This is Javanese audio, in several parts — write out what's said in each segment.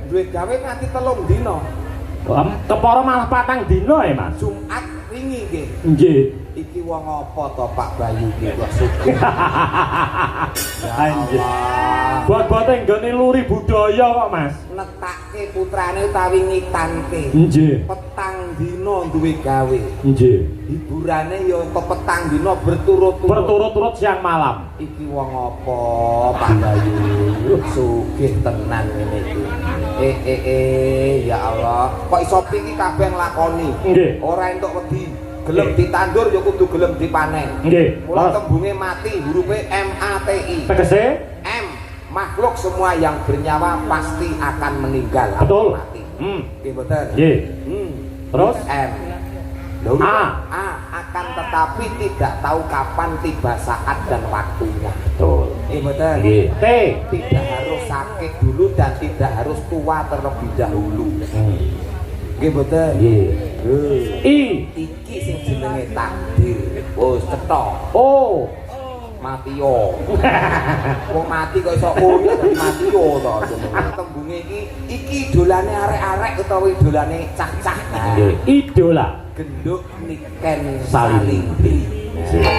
Duwe gawe nganti 3 dina. Kepara malah 4 dina ya, Mas. Jumat wingi nggih. Nggih. Iki wong apa to Pak Bayu iki kok sugih. Ya Anjir. Allah. Bot-bote nggone luri budaya kok, Mas. Netake putrane utawi ngitanke. Nggih. 4 dina duwe gawe. Nggih. Hiburane ya entuk 4 dina berturut-turut. Berturut-turut siang malam. Iki wong apa Pak Bayu? Sugih tenan ngene iki. Ya Allah. Kok iso iki kabeh nglakoni? Nggih. Ora entuk wedi. Gelem ditandur ya kudu gelem dipanen. Nggih. Mula tembunge mati hurufe M A T I. Tegese M, makhluk semua yang bernyawa pasti akan meninggal atau betul. mati. Nggih mboten? Nggih. Terus M. Lha huruf A. A akan tetapi tidak tahu kapan tiba saat dan waktunya. Betul. Nggih mboten? Nggih. T. Tidak harus sakit dulu dan tidak harus tua terlebih dahulu. Nggih mboten? Nggih. I. Iki sing jenenge takdir. Wis cetha. O. Mati yo. Wong mati kok iso o ya mati yo to jenenge. Tembunge iki iki idolane arek-arek utawa idolane cah-cah. Nggih. Idola. Genduk Niken Salindri. Salindri.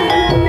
Thank you.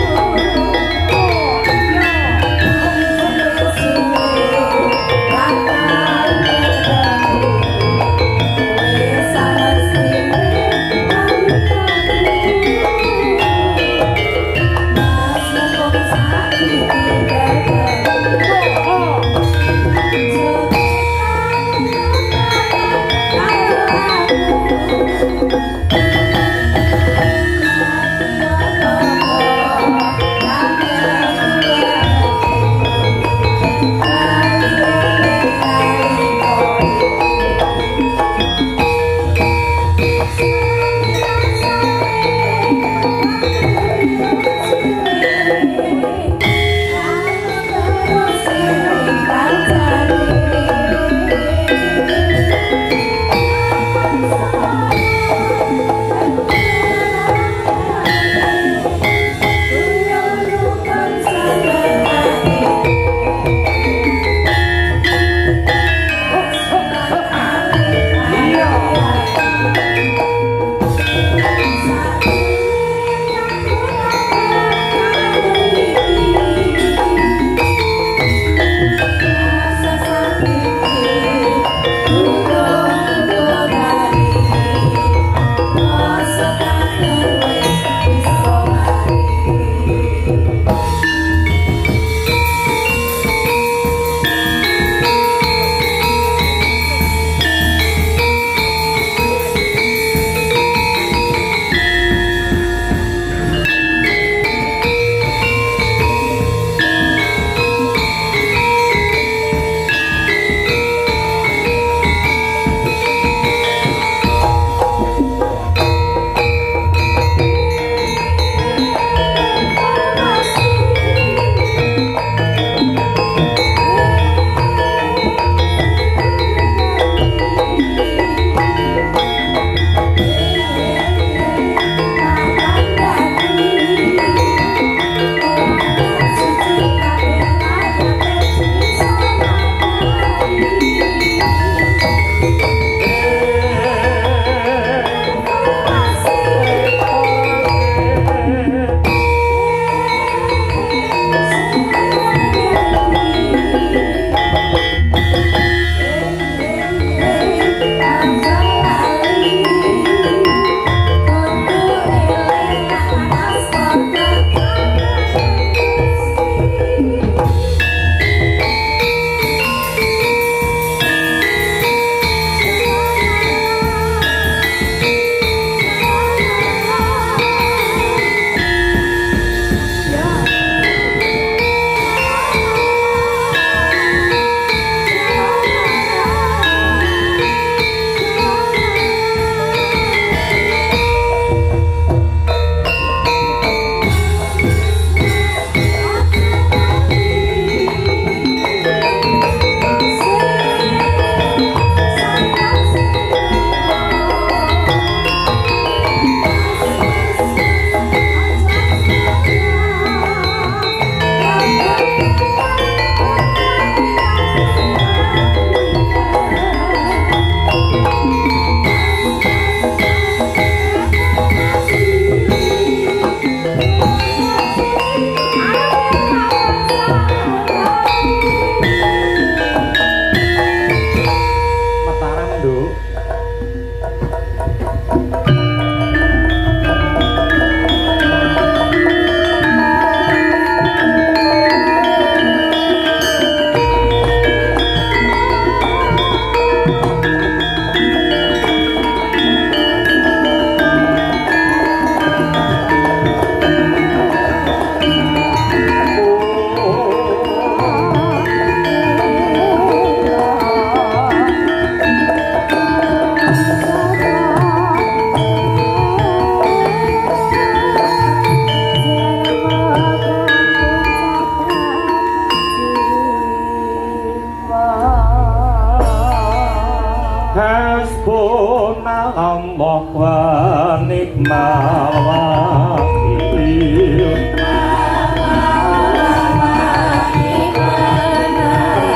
Hasbunallah wa ni'mal wakil.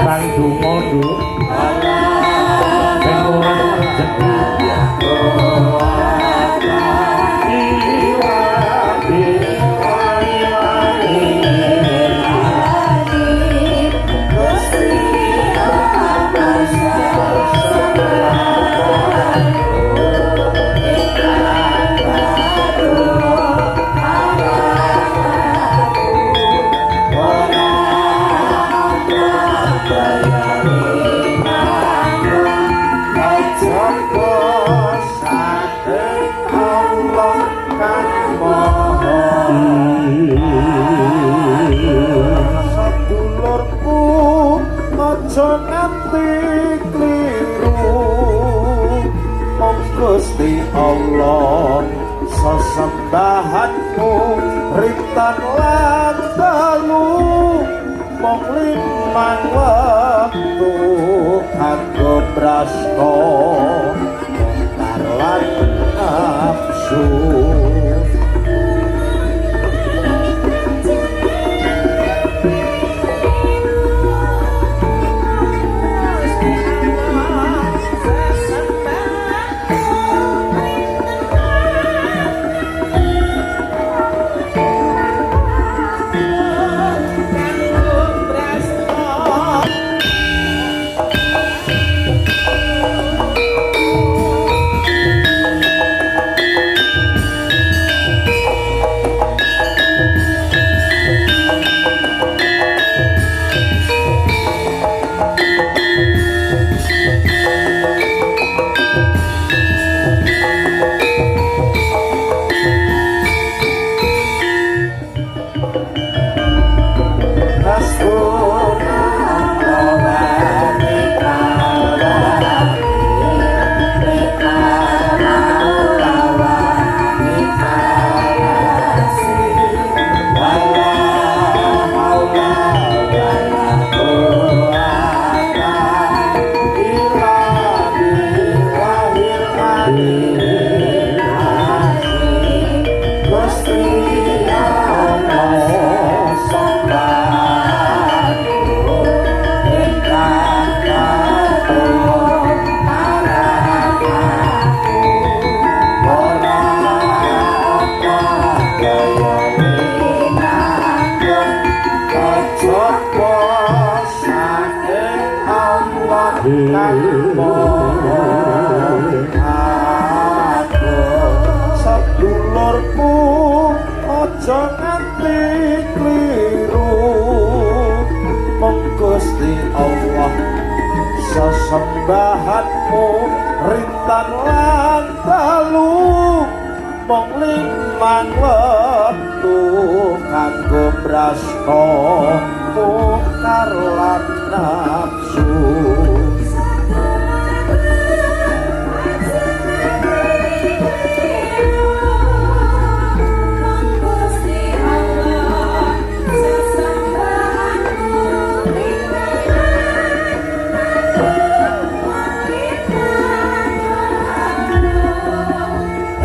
Bang donga, Nduk. Ben ora rezeki. Sedulurku aja nganti kliru, mung Gusti Allah sesembahanmu rintan lan telu, mung limang wektu kanggo brasta mungkar lan nafsu. Sedulurku aja nganti kliru, mung Gusti Allah sesembahanmu rintan lan telu, mung limang wektu kanggo brasta mungkar lan nafsu.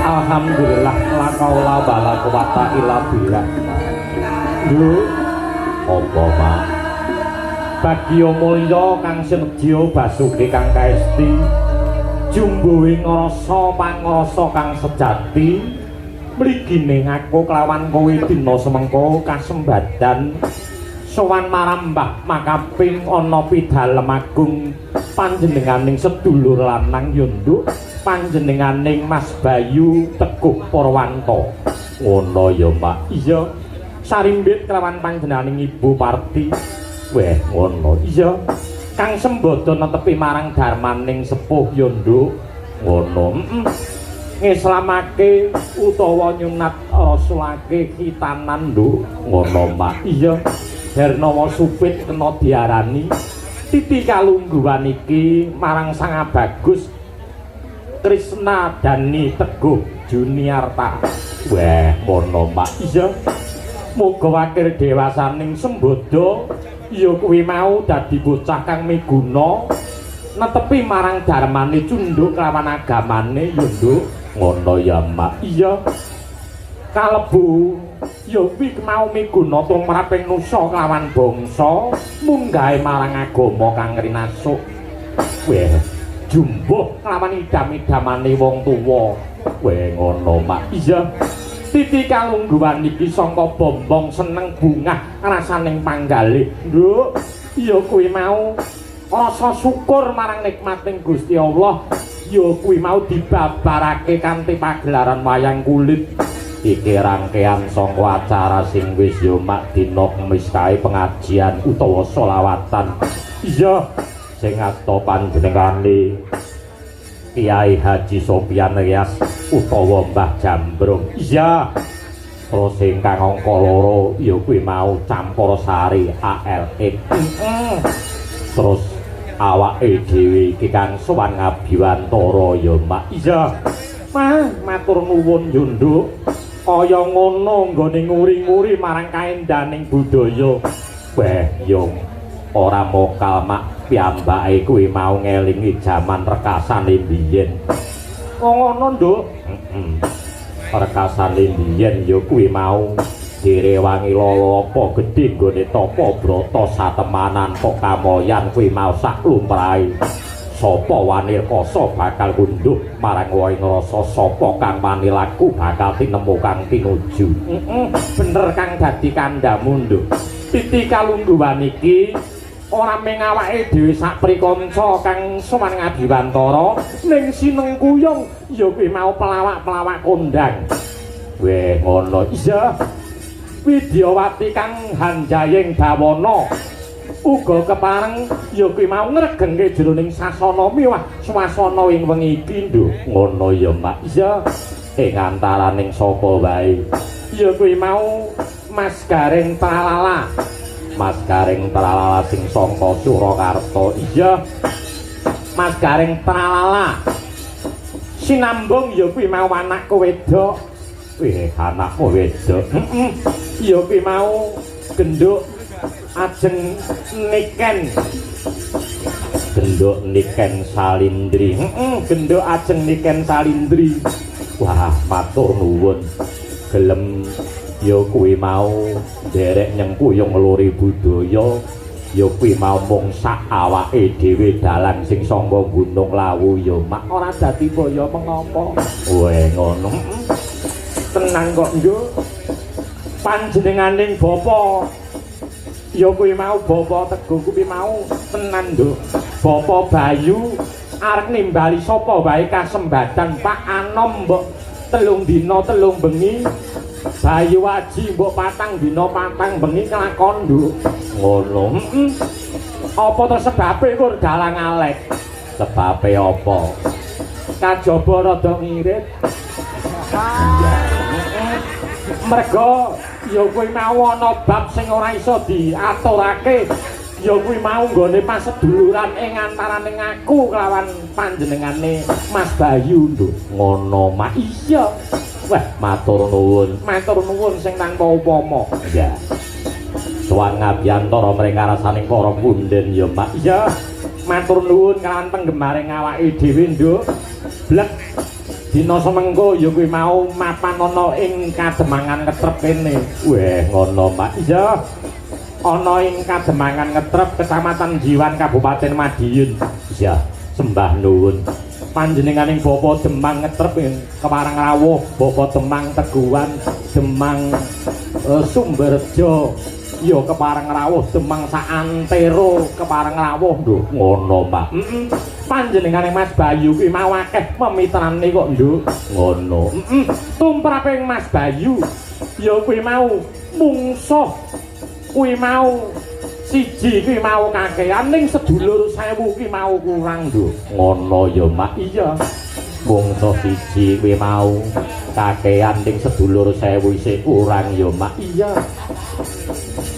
Alhamdulillah la kaula wala quwata illa billah. Nduk, apa Pak? Bagya mulya kang sinedya basuki kang kaesti, jumbuhing rasa pangrasa kang sejati, mligine aku kelawan kowe dina semengko kasembadan sowan marambah makaping ana pidalem agung panjenenganing sedulur lanang ya Nduk, panjenenganing Mas Bayu Teguh Purwanto. Ngono ya, Pak. Iya. Sarimbit kelawan panjenenganing Ibu Parti. Weh, ngono. Iya. Kang sembodo netepi marang darmaning sepuh ya, Nduk. Ngono. Ngislamake utawa nyunat rasulake khitanan, Nduk. Ngono, Pak. Iya. Hernawa supit kena diarani titi kalungguhan iki marang Sang Bagus Krisna Dani Teguh Juniarta. Weh, ngono, Pak. Iya. Muga wakil dewasaning sembodo ya kuwi mau dadi bocah kang miguna, Netepi marang dharmane cunduk kelawan agamane ya, Nduk. Ngono ya, Mak. Iya. Kalebu ya kuwi mau miguna tumraping nusa kelawan bangsa, munggahe marang agama kang rinasuk. Weh, jumbuh kelawan idam-idamane wong tuwa. Weh, ngono, Mak. Iya. Titi kalungguhan iki sangka bombong seneng bungah rasaning panggalih. Nduk, ya kuwi mau rasa syukur marang nikmating Gusti Allah, ya kuwi mau dibabarake kanthi pagelaran wayang kulit. Iki rangkaian saka acara sing wis ya mak dina Kemis kae pengajian utawa selawatan. Iya, sing asta panjenengane Kiai Haji Sopian Rias utawa Mbah Jambrong. Iya. Terus ingkang angka 2 ya kuwi mau campur sari ALX. Terus awake dhewe iki kang sowan ngabiwantara ya, Mak. Iya. Mah, matur nuwun yo, Nduk. Kaya ngono nggone nguri-nguri marang kaendaning budaya. Weh, yo ora mokal, Mak, piyambake kuwi mau ngelingi jaman rekasane biyen. Oh, ngono, Nduk. Heeh. Rekasane biyen ya kuwi mau direwangi lala gedhe nggone tapa brata satemanan kok kamoyan kuwi mau sak lumrahe. Sapa wani rekasa bakal ngunduh marang wae ngrasa, sapa kang wani laku bakal tinemu kang tinuju. Heeh, bener kang dadi kandhamu, Nduk. Titi kalungguhan iki ora mung awake dhewe sak prikanca kang sowan ngabiwantara, ning sinengkuyung ya kuwi mau pelawak-pelawak kondang. Weh, ngono. Iya. Widyawati kang hanjaying bawana uga kepareng ya kuwi mau ngregengke jroning sasana miwah swasana ing wengi iki, Nduk. Ngono ya, Mak. Iya. Ing antaraning sapa wae ya kuwi mau Mas Gareng Tralala. Mas Gareng Tralala sing saka Surakarta. Iya. Mas Gareng Tralala sinambung ya kuwi mau anakku wedok. Wih, anakmu wedok. Heeh. Ya kuwi mau genduk Ajeng Niken. Genduk Niken Salindri. Heeh, genduk Ajeng Niken Salindri. Wah, matur nuwun. Gelem ya kuwi mau nderek nyengkuyung ngluri budaya. Ya kuwi mau mung sak awake dhewe dalang sing sangka Gunung Lawu ya, Mak. Ora dadi boyo mengapa. Weh, ngono. Tenang kok, Nduk. Panjenenganing bapa ya kuwi mau Bapak Teguh kuwi mau tenan, Nduk. Bapak Bayu arep nimbali sapa wae kasembadan Pak Anom mbok 3 dina 3 bengi, Bayu Aji mbok 4 dina 4 bengi kelakon, Nduk. Ngono. Heeh. Apa to sebabe kur dalang alek? Sebabe apa? Kajaba rada ngirit. Merga ya kuwi mau ana bab sing ora iso diaturake, ya kuwi mau nggone paseduluran ing antaraning aku kelawan panjenengane Mas Bayu, Nduk. Ngono, Mak. Iya. Wah, matur nuwun. Matur nuwun sing tanpa upama. Iya. Sowan ngabiyantara mring karasaning para punden ya, Mak. Iya. Matur nuwun kalawan penggemare awake dhewe, Nduk. Blek. Dina semengko ya kuwi mau mapan ana ing Kademangan Ngetrep kene. Weh, ngono, Mak. Iya. Ana ing Kademangan Ngetrep, Kecamatan Jiwan, Kabupaten Madiun. Iya, sembah nuwun. Panjenenganing Bapak Demang Ngetrep kepareng rawuh, Bapak Demang Teguhan, Demang Sumberjo ya kepareng rawuh, Demang saantero kepareng rawuh, Nduk. Ngono, Pak. Heeh. Panjenengane Mas Bayu kuwi mau akeh memitrane kok, Nduk. Ngono. Heeh. Tumraping Mas Bayu ya kuwi mau mungsuh kuwi mau siji kuwi mau kakean, ning sedulur 1000 kuwi mau kurang, Nduk. Ngono ya, Mak. Iya. Mungsuh siji kuwi mau kakean, ning sedulur 1000 isih kurang ya, Mak. Iya.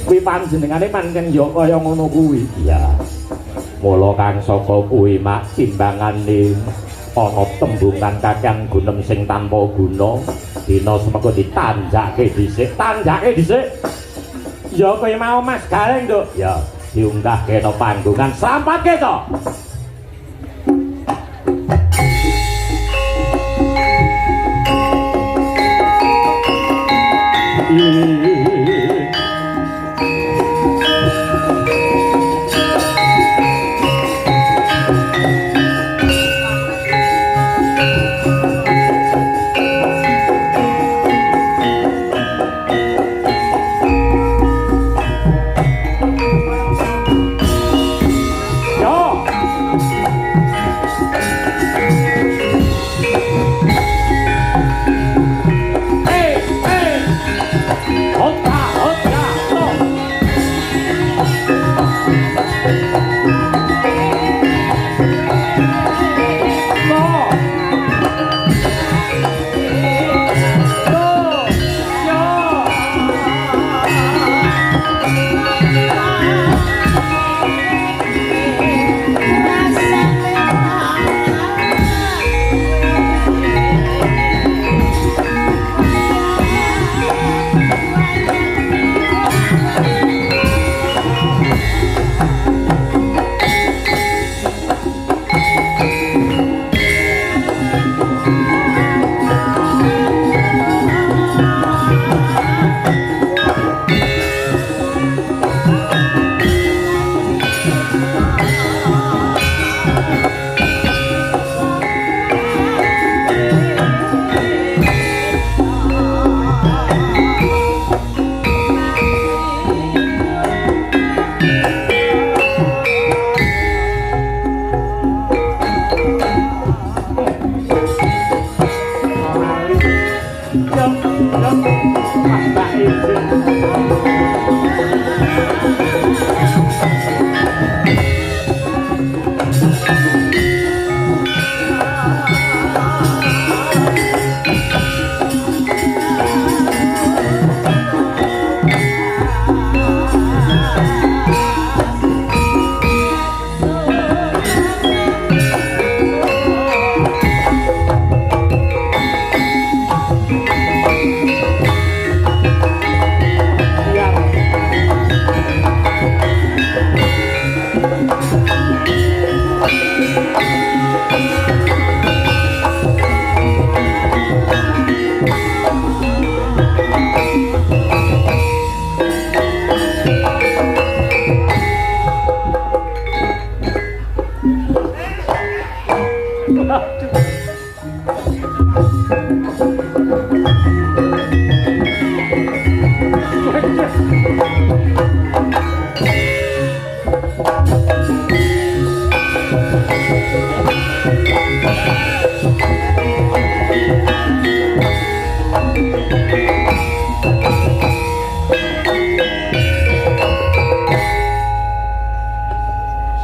Kuwi panjenengane pancen ya kaya ngono kuwi. Iya. Mula kang saka kuwi, Mak, timbangane ana tembung kang kakean gunem sing tanpa guna, dina semengko ditanjake dhisik. Tanjake dhisik. Ya kowe mau Mas Gareng, Nduk. Ya, diunggahke no panggungan. Sampatke to.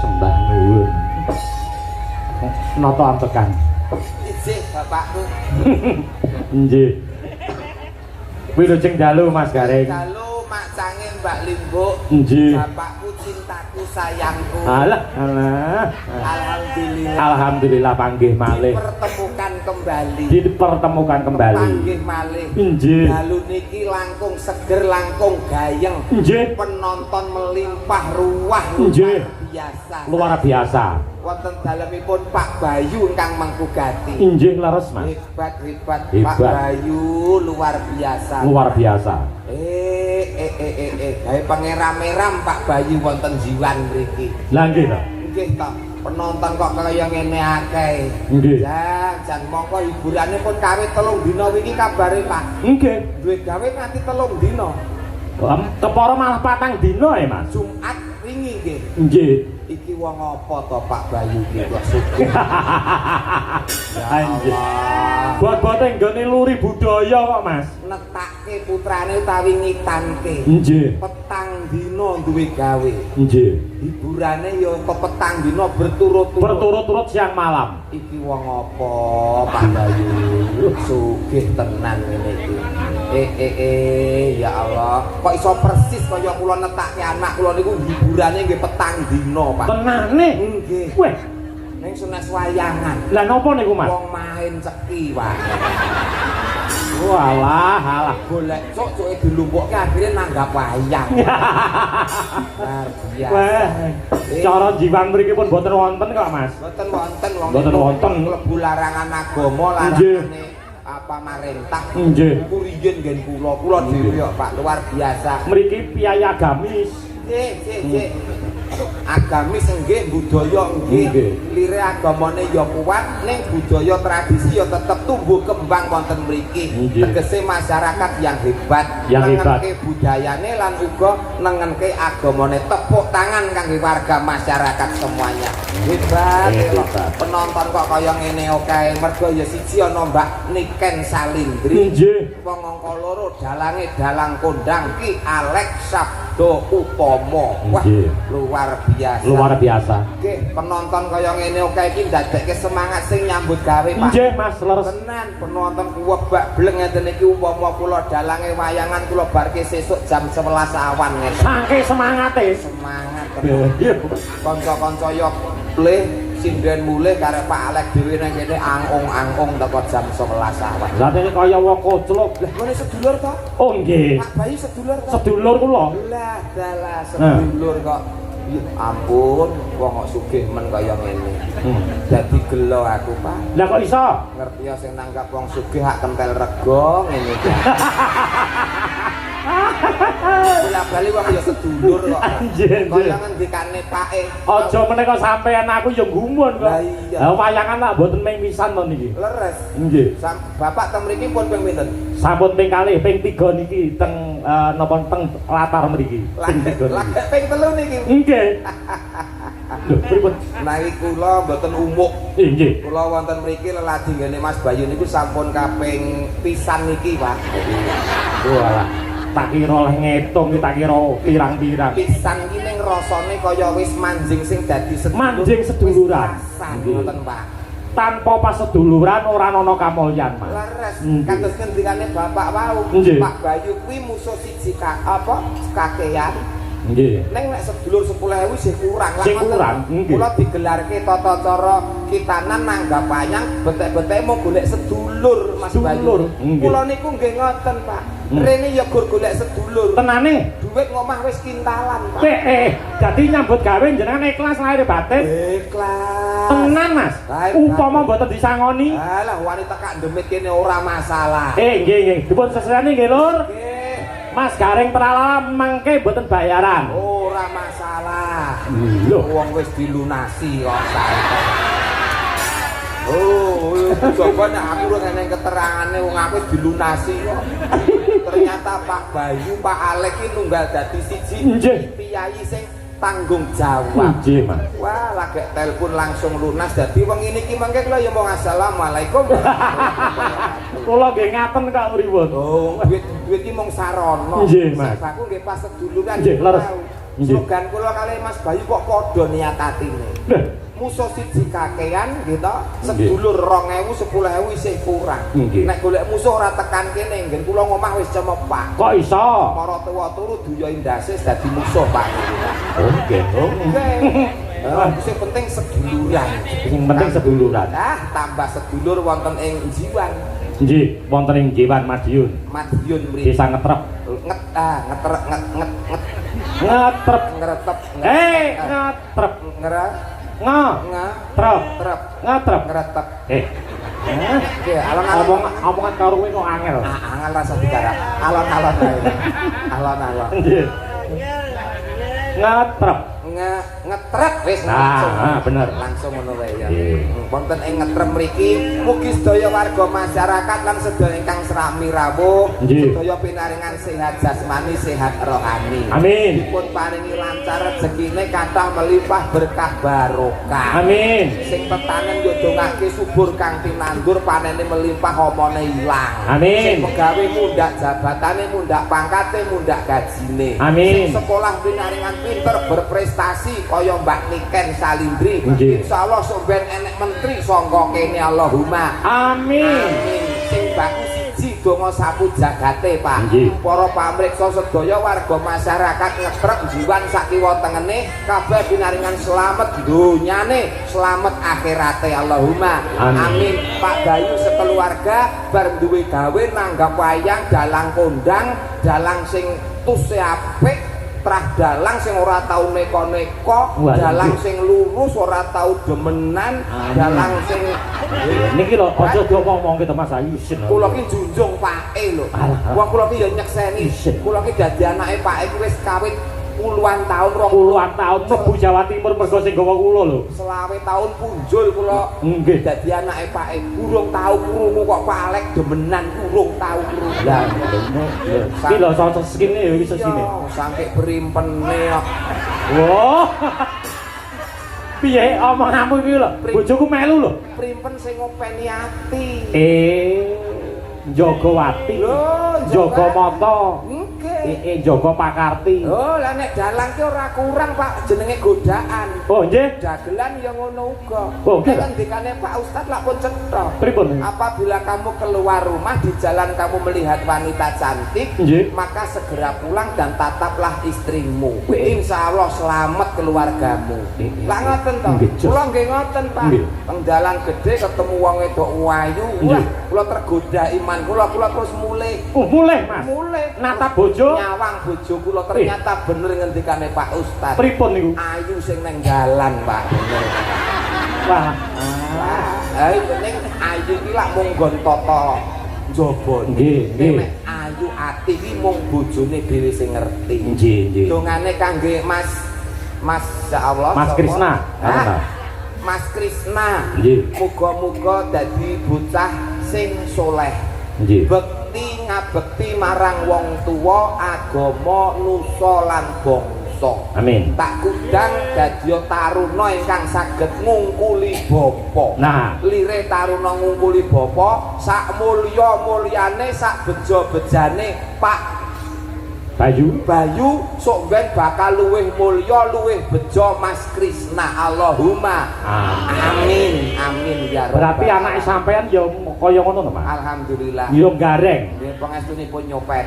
Sembah nuwun. Nata ampekan. Isih bapakku. Nggih. Wilujeng dalu Mas Gareng. Dalu macange Mbak Limbuk. Nggih. Bapakku, cintaku, sayangku. Alah, alah. Alhamdulillah. Alhamdulillah panggih malih. Dipertemukan kembali. Dipertemukan kembali. Panggih malih. Nggih. Dalu niki langkung seger, langkung gayeng. Nggih. Penonton melimpah ruah luar Nggih. biasa. Luar biasa. Wonten dalemipun Pak Bayu ingkang mengku gati. Injih leres Mas. Hebat, hebat, Hebat. Pak Bayu luar biasa. Luar biasa. Gawe pangeram-eram Pak Bayu wonten jiwan mriki. Lah nggih to. Nggih to, penonton kok kaya ngene akeh. Nggih. Jan mongko hiburane pun kawit 3 dina wingi kabare Pak. Nggih. Duwe gawe nganti 3 dina. Kepara malah 4 dina ya Mas. Jumat wingi nggih. Nggih. Iki wong apa to Pak Bayu iki kok sugih. Ya Anjir. Allah. Bot-bote nggone luri budaya kok Mas. Netake putrane utawi ngitanke. Nggih. Petang dina duwe gawe. Nggih. Hiburane ya petang dina berturut-turut. Berturut-turut siang malam. Iki wong apa Pak Bayu? Sugih tenan ngene iki. Ya Allah, kok iso persis kaya kula netake anak kula niku hiburane nggih petang dina, Pak. Tenane. Nggih. Weh, Ning senes wayangan. lah napa niku Mas? Wong main ceki, Pak. Walah, alah. Golek cuk-cuke dilumpukke akhire nanggap wayang. Luar biasa. Wah, cara jiwan mriki pun mboten wonten kok Mas. Mboten wonten wong Mboten niku wonten. Mlebu larangan agama, larangane apa marentah. Nggih. Niku riyin nggen kula, kula dhewe kok Pak, luar biasa. Mriki piyai agamis. Nggih, nggih, nggih. Agamis nggih, budaya nggih. Nggih. Lire agamane ya kuat, ning budaya tradisi ya tetep tumbuh kembang wonten mriki. Nggih. Tegese masyarakat yang hebat, Yang hebat. nengenke budayane lan uga nengenke agamane. Tepuk tangan kangge warga masyarakat semuanya. Hebat, Hebat. Penonton kok kaya ngene oke. Mergo ya siji ana Mbak Niken Salindri. Nggih. Wong angka loro dalange dalang kondang Ki Alex Sabdo Utomo. Wah, Nggih. luar biasa. Luar biasa. Nggih, penonton kaya ngene oke iki ndadekke semangat sing nyambut gawe, Pak. Nggih Mas, leres. Tenan penonton kuwebak bleng ngeten iki umpama kula dalange wayangan kula barke sesuk jam 11 awan ngeten. Saking semangate. Semangat tenan. Nggih. Kanca-kanca yo pleh sinden mulih karep Pak Alex dhewe nang kene angong-angong teko jam 11 awan. Lah dene kaya wong koclok. Lah ngene sedulur to? Oh nggih. Pak Bayu sedulur to? Sedulur kula. Lah dalah sedulur kok. Ya ampun, wong kok sugih men kaya ngene. Dadi gelo aku, Pak. Lah kok iso? Ngerti ya sing nanggap wong sugih hak kentel rega ngene iki. Bola bali wong ya sedulur kok. Anjir, Kaya ngendikane Pake. Aja meneh kok sampean aku ya gumun kok. Lah iya. Lah wayangan lak mboten ming pisan to niki. Leres. Nggih. Bapak teng mriki pun ping pinten? Sampun ping kalih, ping 3 niki teng napa teng latar mriki. Ping 3 Lah niki. ping 3 niki. Nggih. Lho, pripun? Menawi kula mboten umuk. Nggih. Kula wonten mriki leladi nggene Mas Bayu niku sampun kaping pisan niki, Pak. Walah, tak kira oleh ngetung, tak kira pirang-pirang. Pisan iki ning rasane kaya wis manjing sing dadi sedulur. Manjing seduluran. Wis rasan ngoten, Pak. Tanpa paseduluran ora ana kamulyan, Mas. Leres, Nggih. kados ngendikane Bapak wau. Nggih. Pak Bayu kuwi musuh siji apa? Kakean. Nggih. Neng nek sedulur 10.000 sih kurang lah. Sih kurang, nggih. Kula digelarke tata cara kitanan nanggap wayang betek-betek mau golek sedulur Mas Sedulur, Bayu. nggih. Kula niku nggih ngoten, Pak. Rene ya gur golek sedulur. Tenane. Duit ngomah wis kintalan, Pak. Dadi nyambut gawe jenengan ikhlas lahir batin. Ikhlas. Tenan, Mas. Upama mboten disangoni. Alah wanita kak demit kene ora masalah. Nggih nggih. Dipun sesehani nggih, Lur. Nggih. Mas Gareng Tralala mangke mboten bayaran. Ora masalah. Lho, Wong wis dilunasi kok saiki. Coba nek aku ora eneng keterangane, wong aku wis dilunasi kok. Ternyata Pak Bayu, Pak Alek iki nunggal dadi siji. Piyayi sing tanggung jawab. Nggih, Mas. Wah, lagi telepon langsung lunas, dadi wong ini iki mangke kula ya mau assalamualaikum. Kula nggih ngaten kok pripun. Oh, duit-duit iki mung sarana. Nggih, Mas. Sing baku nggih pas seduluran. Nggih, leres. Nggih. Slogan kula kalih Mas Bayu kok padha niat atine. Lho, Musuh siji kakean gitu, sedulur 2000 10.000 isih kurang. Nek golek musuh ora tekan kene, nggen kula ngomah wis cemepak. Kok iso? Para tuwa turu duyo ndase dadi musuh, Pak. Oh, nggih. Oh. Nggih. Sing penting seduluran. Sing penting seduluran. Ah, tambah sedulur wonten ing Jiwan. Nggih, wonten ing Jiwan Madiun. Madiun mriki. Desa Ngetrep. Nget ah, ngetrep nget nget nget Ngetrep. Ngeretep. Eh, ngetrep. Ngere Nge. Nge Trep. Trep. Ngetrep. Ngeretep. Eh. Oke, alon-alon. Omong omongan karo kowe kok angel. Ah, angel rasa digarap. Alon-alon ae. Alon-alon. Nggih. Ngetrep. Nge ngetrep wis Nah, langsung. ah, bener. Langsung ngono wae ya. Nggih. Wonten ing Ngetrep mriki mugi sedaya warga masyarakat lan sedaya ingkang srami rawuh sedaya pinaringan sehat jasmani, sehat rohani. Amin. Dipun paringi lancar rezekine, kathah melimpah berkah barokah. Amin. Sing tetanen yo dongake subur kang tinandur, panene melimpah, omone ilang. Amin. Sing pegawe mundhak jabatane, mundhak pangkate, mundhak gajine. Amin. Sing sekolah pinaringan pinter berprestasi kaya Mbak Niken Salindri. Insyaallah sok ben enek menteri sangka kene, Allahumma. Amin. Amin. Sing baku siji donga sapu jagate, Pak. Para pamriksa sedaya warga masyarakat Ngetrep Jiwan sak kiwa tengene kabeh pinaringan slamet donyane, slamet akhirate, Allahumma. Amin. Amin. Pak Bayu sekeluarga bar duwe gawe nanggap wayang dalang kondang, dalang sing tuse apik, trah dalang sing ora tau neko-neko, dalang sing lurus ora tau demenan, Amin. Dalang sing Niki lho aja diomong-omongke to, Mas Ayu, isin. Kula ki junjung pake lho. Alah. Wong kula ki ya nyekseni. Isin. Kula ki dadi anake pake ki wis kawit puluhan tahun rong Puluhan tahun mlebu Jawa Timur mergo sing gawa kula lho. 25 tahun punjul kula dadi anake pake, urung tau krungu kok Pak Alek demenan, urung tau krungu. Lah, lho. Iki lho sosok skine ya iki sesine. Iya, saking primpene kok. Wah. Piye omonganmu iki lho? Bojoku melu lho. Primpen sing ngopeni ati. Eh, njaga wati. Lho, Njaga mata. Nggih. Njaga pakarti. Oh, lah nek dalang ki ora kurang, Pak, jenenge godaan. Oh, nggih. Dagelan ya ngono uga. Oh, nggih. Nek ngendikane Pak Ustad lak pun cetha. Pripun? Apabila kamu keluar rumah di jalan kamu melihat wanita cantik, maka segera pulang dan tataplah istrimu. Insya Allah selamat keluargamu. Lah ngoten to. Kula nggih ngoten, Pak. Teng dalan gede ketemu wong wedok ayu, wah, kula tergoda iman kula, kula terus mulih. Oh, mulih, Mas. Mulih. Natap bojo. Nyawang bojo kula, ternyata bener ngendikane Pak Ustad. Pripun niku? Ayu sing neng dalan, Pak. Bener. Wah. Wah, ayo ning ayu ki lak mung nggon tata njaba. Nggih, nggih. Nek ayu ati ki mung bojone dhewe sing ngerti. Nggih, nggih. Dongane kangge Mas Mas ya Allah, Mas sapa? Krisna. Hah? Mas Krisna. Nggih. Muga-muga dadi bocah sing soleh. Nggih. Bekti ngabekti marang wong tuwa, agama, nusa lan bangsa. Amin. Tak kudang dadi taruna ingkang saged ngungkuli bapa. Nah, Lire taruna ngungkuli bapa, sak mulya-mulyane, sak beja-bejane Pak Bayu. Bayu sok ben bakal luwih mulya, luwih beja Mas Krisna. Allahumma. Amin. Amin. Amin ya rabbal. Berarti anak sampean ya kaya ngono to, Mas? Alhamdulillah. Ya gareng. Nggih, pangestunipun nyopet.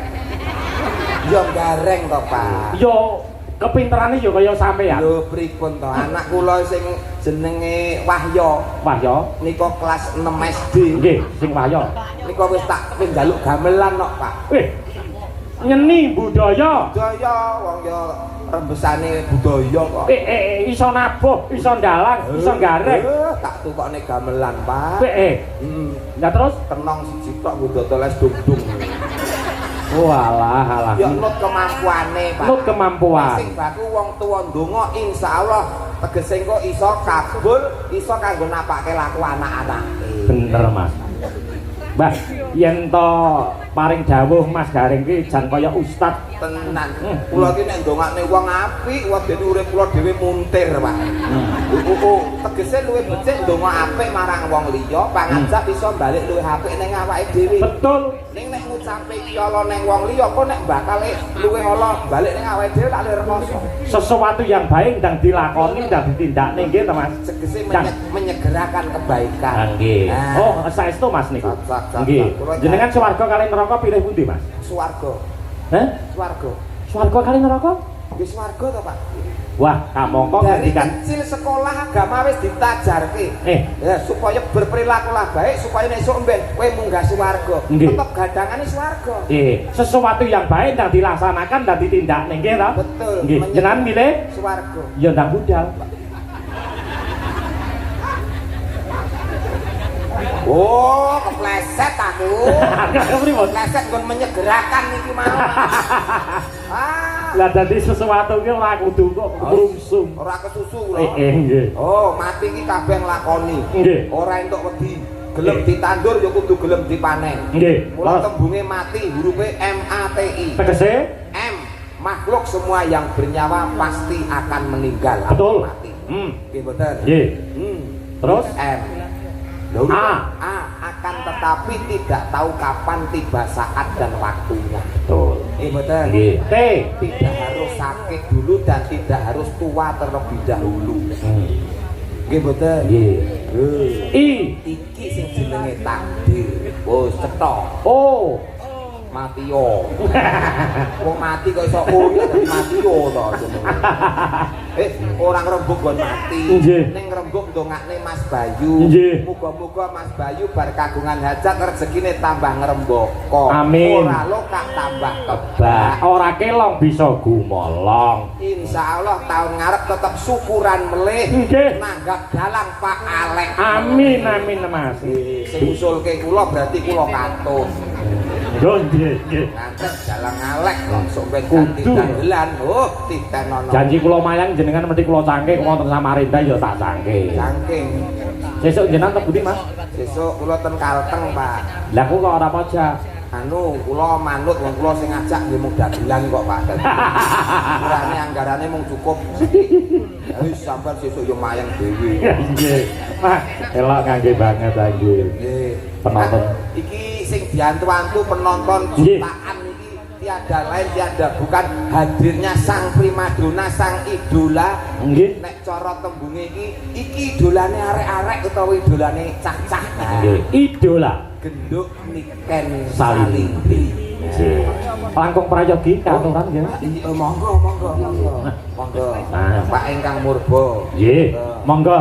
Ya gareng to, Pak. Ya kepinterane ya kaya sampean. Lho pripun to? Anak kula sing jenenge Wahyo Wahyo. nika kelas 6 SD. Nggih, sing Wahyo. Nika wis tak wis njaluk gamelan kok, Pak. Nyeni budaya. Budaya wong ya rembesane budaya kok. Iso nabuh, iso ndalang, iso gareng. Tak tukokne gamelan, Pak. Lah terus Kenong siji tok nggo dodol es dung-dung. Walah, alah. Ya nut kemampuane, Pak. Nut kemampuan. Sing baku wong tuwa ndonga insyaallah Tegese engko iso kabul, iso kanggo napake laku anak-anake. Bener, Mas. Mbah, yen to paring dawuh Mas Gareng ki jan kaya ustad. Tenan. Kula iki nek ndongakne wong apik, wedene urip kula dhewe muntir, Pak. Tegese luwih becik ndonga apik marang wong liya, pangajap iso balik luwih apik ning awake dhewe. Betul. Ning nek ngucape iki ala ning wong liya, kok nek bakal luwih ala balik ning awake dhewe tak rekoso. Sesuatu yang baik ndang dilakoni, ndang ditindakne nggih to, Mas. Tegese menyegerakan kebaikan. Nggih. Oh, saestu Mas niku. Nggih. Jenengan swarga kali neraka pilih pundi, Mas? Swarga. Heh? Swarga. Swarga kali neraka? Nggih swarga to, Pak. Wah, kamangka ngendikan kecil sekolah agama wis ditajarke. Ya, supaya berperilakulah baik supaya nek esuk mben kowe munggah swarga. Tetep gadangane swarga. Sesuatu yang baik ndang dilaksanakan ndang ditindakne nggih to? Betul. Nggih. Jenengan milih swarga. Ya ndang budal. Oh, kepleset aku. Kepleset nggon menyegerakan iki mau. Ah. Lah dadi sesuatu ki ora kudu kok mrungsung. Ora kesusu kula. Nggih. Oh, mati iki kabeh nglakoni. Nggih. Ora entuk wedi. Gelem ditandur ya kudu gelem dipanen. Nggih. Mula tembunge mati hurufe M A T I. Tegese M, makhluk semua yang bernyawa pasti akan meninggal. Betul. Mati. Nggih mboten? Nggih. Terus M. A. A akan tetapi tidak tahu kapan tiba saat dan waktunya. Betul. Betul. T. Tidak harus sakit dulu dan tidak harus tua terlebih dahulu. Nggih mboten. Nggih. I. Iki sing jenenge takdir. Wis cetha. O. Mati yo. Wong mati kok iso o ya dadi mati yo to jenenge. Orang rembug nggon mati. Ning rembug ndongakne Mas Bayu. Muga-muga Mas Bayu bar kagungan hajat rezekine tambah ngrembaka. Amin. Ora lokak tambah kebak. Ora kelong bisa gumolong. Insyaallah tahun ngarep tetep syukuran melih. Nanggap dalang Pak Alek. Amin amin Mas. Sing usulke kula berarti kula katut. Nggih, nggih. Ngantek dalang Alek langsung ben ganti dagelan. Oh, titenono. Janji kula mayang jenengan mesti kula cangke wonten Samarinda ya tak cangke. Cangke. Sesuk jenengan teng pundi, Mas? Sesuk kula ten Kalteng, Pak. Lah kok ora pojok. Anu, kula manut wong kula sing ngajak nggih mung dagelan kok, Pak. Kurane anggarane mung cukup. Wis sampean sesuk yo mayang dhewe. Nggih. Wah, elok ngangge banget ta nggih. Nggih. Penonton. Iki sing diantu-antu penonton jutaan iki tiada lain tiada bukan hadirnya sang primadona, sang idola. Nggih. Nek cara tembunge iki iki idolane arek-arek utawa idolane cah-cah. Nggih. Idola Genduk Niken Salindri. Nggih. Langkung prayogi katuran nggih. Monggo monggo monggo. Monggo. Pak ingkang murba. Nggih. Monggo.